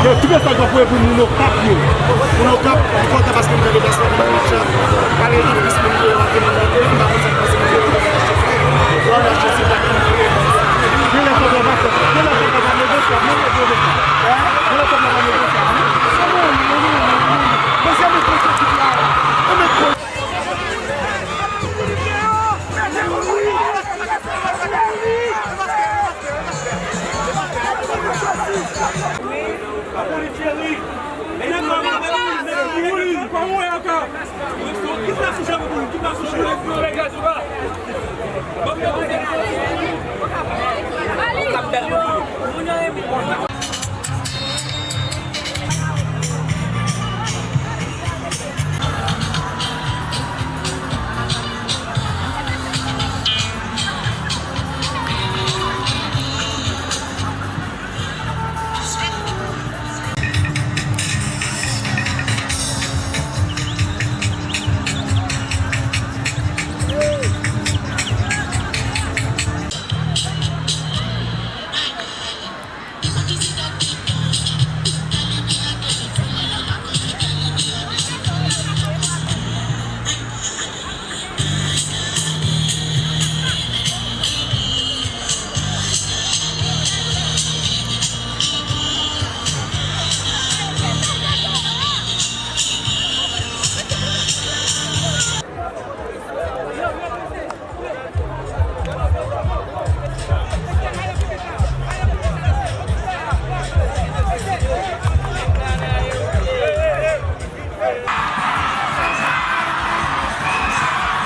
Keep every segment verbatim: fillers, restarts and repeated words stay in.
Yo, tout mesaj w ap voye pou moun Okap yo. Moun Okap, m kontan paske m fè deplasman vin nan match la. Malgre gen plis moun ki rantre nan peyi, m pa konn sa k pase nan peyi. Bon, n a chèche si pa gen moun. Gen lè pèp la pa fè. Gen lè pèp la pa negosye, men negosye. Gen lè pèp la pa negosye. Mesye, men kote ki la. Men kote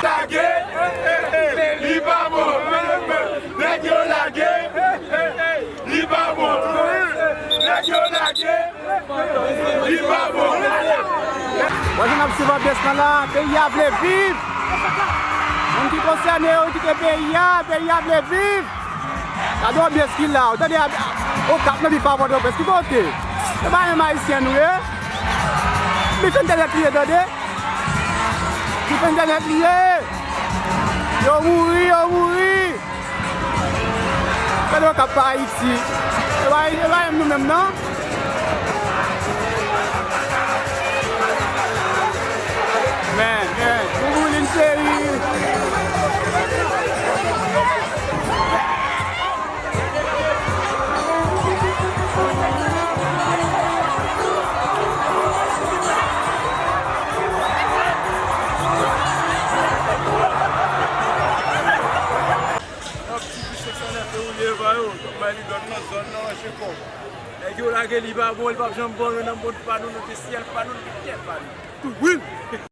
Lage, li pa bon. Nèg yo lage, li pa bon. Nèg yo lage, li pa bon. Bon, jan n ap swiv anbyans lan la, peyi a vle viv. Moun ki konsène yo, kite peyi a, peyi a vle viv. Gade anbyans ki la, ou tande Okap nan vi pa Pòtoprens, ki kote? Se pa menm Ayisyen nou ye? Li fin tèt li ye, tande. Li fin tèt li ye. Yo mouri, yo mouri. Gade Okap pa Ayiti. E pa, e pa menm nou menm, non. Men, men, nou boulin peyi. Nèg yo lage li pa bon, li p ap janm bon, nou nan mond pa nou, nou te syèl pa nou, nou te tè pa nou. Tou, wi.